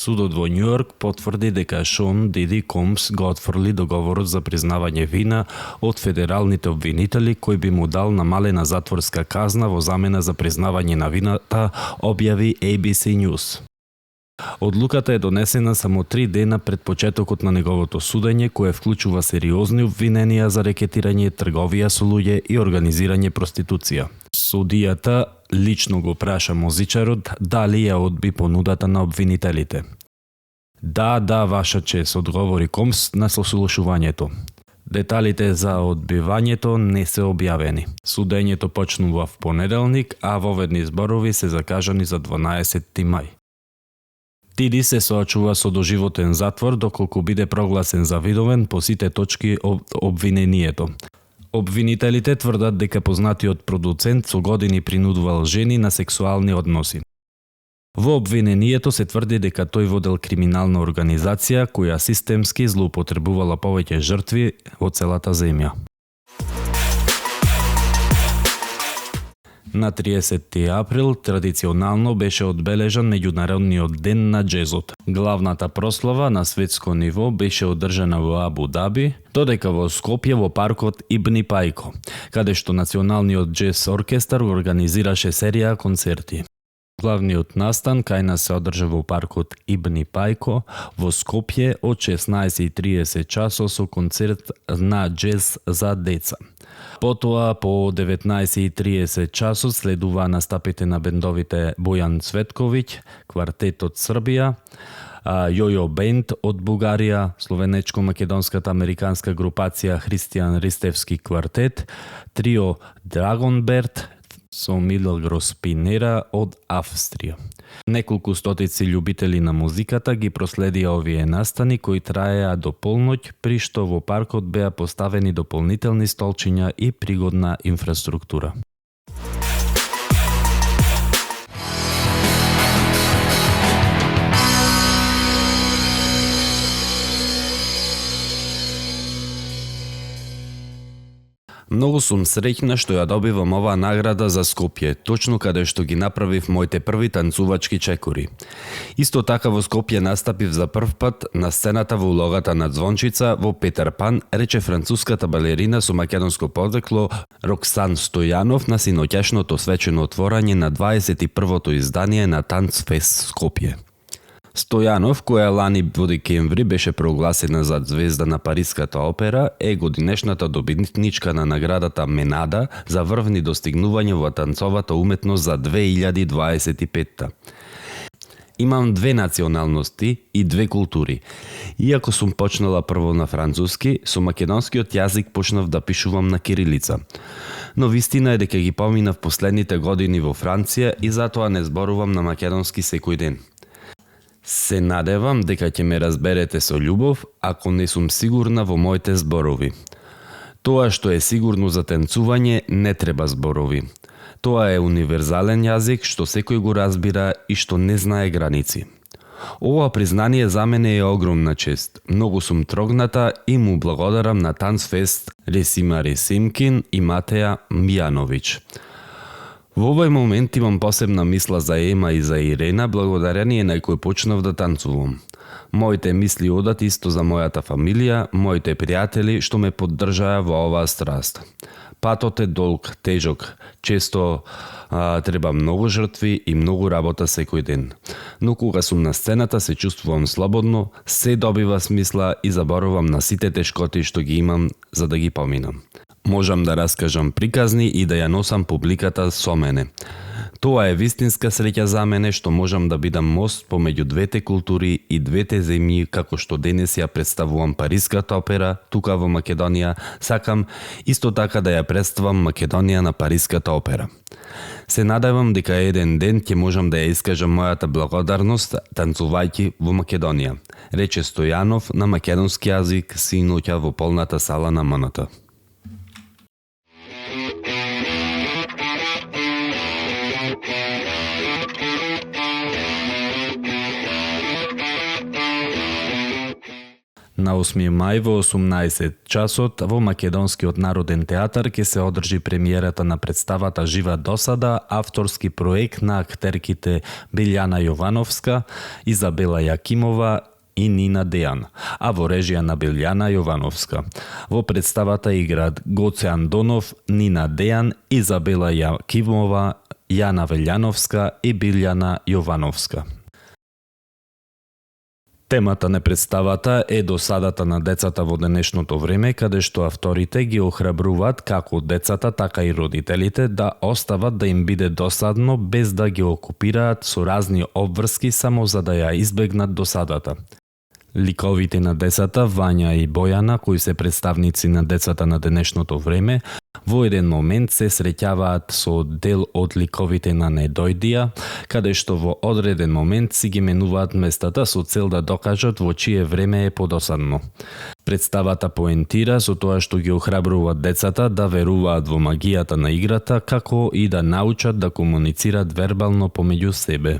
Судот во Њујорк потврди дека Шон Диди Комс го отфрли договорот за признавање вина од федералните обвинители кој би му дал намалена затворска казна во замена за признавање на вината, објави ABC News. Одлуката е донесена само 3 дена пред почетокот на неговото судење, кое вклучува сериозни обвиненија за рекетирање, трговија со луѓе и организирање проституција. Судијата лично го праша музичарот дали ја одби понудата на обвинителите. Да, ваша чест, одговори Комс на сослушувањето. Деталите за одбивањето не се објавени. Судењето почнува в понеделник, а воведни зборови се закажани за 12 мај. Диди се соочува со доживотен затвор доколку биде прогласен за видовен по сите точки обвинението. Обвинителите тврдат дека познатиот продуцент со години принудувал жени на сексуални односи. Во обвинението се тврди дека тој водел криминална организација која системски злоупотребувала повеќе жртви во целата земја. На 30 април традиционално беше одбележан меѓународниот ден на џезот. Главната прослава на светско ниво беше одржана во Абу Даби, додека во Скопје во паркот Ибни Пајко, каде што Националниот џез оркестар организираше серија концерти. Главниот настан кај нас се одржа во паркот Ибни Пајко во Скопје од 16:30 часот со концерт на џез за деца. Потоа по 19:30 часот следува настапите на бендовите Бојан Цветковиќ, Квартетот Србија, Јојо Бенд од Бугарија, словенечко-македонската американска групација Христијан Ристевски квартет, трио Драгонберт со Милгрос Пинера од Австрија. Неколку стотици љубители на музиката ги проследија овие настани кои траеа до полноќ, при што во паркот беа поставени дополнителни столчиња и пригодна инфраструктура. Многу сум среќна што ја добивам оваа награда за Скопје, точно каде што ги направив моите први танцувачки чекори. Исто така во Скопје настапив за прв пат на сцената во улогата на Звончица во Петер Пан, рече француската балерина со македонско подекло Роксан Стојанов на синоќашното свечено отворање на 21-то издание на Танцфест Скопје. Стојанов, која лани во декември беше прогласена за звезда на Париската опера, е годинешната добитничка на наградата Менада за врвни достигнувања во танцовата уметност за 2025-та. Имам 2 националности и 2 култури. Иако сум почнала прво на француски, со македонскиот јазик почнав да пишувам на кирилица. Но вистина е дека ги поминав последните години во Франција и затоа не зборувам на македонски секој ден. Се надевам дека ќе ме разберете со љубов, ако не сум сигурна во моите зборови. Тоа што е сигурно за танцување не треба зборови. Тоа е универзален јазик што секој го разбира и што не знае граници. Ова признание за мене е огромна чест. Многу сум трогната и му благодарам на Танцфест Ресима Ресимкин и Матеја Мијановиќ. Во овој момент имам посебна мисла за Ема и за Ирена, благодарение на кој почнав да танцувам. Моите мисли одат исто за мојата фамилија, моите пријатели што ме поддржаа во оваа страст. Патот е долг, тежок, често треба многу жртви и многу работа секој ден. Но кога сум на сцената се чувствувам слободно, се добива смисла и заборавам на сите тешкоти што ги имам за да ги поминам. Можам да раскажам приказни и да ја носам публиката со мене. Тоа е вистинска среќа за мене што можам да бидам мост помеѓу двете култури и двете земји, како што денес ја представувам Париската опера тука во Македонија, сакам исто така да ја представам Македонија на Париската опера. Се надевам дека еден ден ќе можам да ја искажам мојата благодарност танцувајќи во Македонија, рече Стојанов на македонски јазик синоќа во полната сала на МНТ. На 8 мај во 18 часот во Македонскиот народен театар ќе се одржи премиерата на представата Жива досада, авторски проект на актерките Билјана Јовановска, Изабела Јакимова и Нина Дејан, а во режија на Билјана Јовановска. Во представата играат Гоце Андонов, Нина Дејан, Изабела Јакимова, Јана Велјановска и Билјана Јовановска. Темата на представата е досадата на децата во денешното време, каде што авторите ги охрабруваат како децата, така и родителите да остават да им биде досадно без да ги окупираат со разни обврски само за да ја избегнат досадата. Ликовите на децата, Вања и Бојана, кои се представници на децата на денешното време, во еден момент се среќаваат со дел од ликовите на Недојдија, каде што во одреден момент си ги менуваат местата со цел да докажат во чие време е подосадно. Представата поентира со тоа што ги охрабруваат децата да веруваат во магијата на играта, како и да научат да комуницираат вербално помеѓу себе.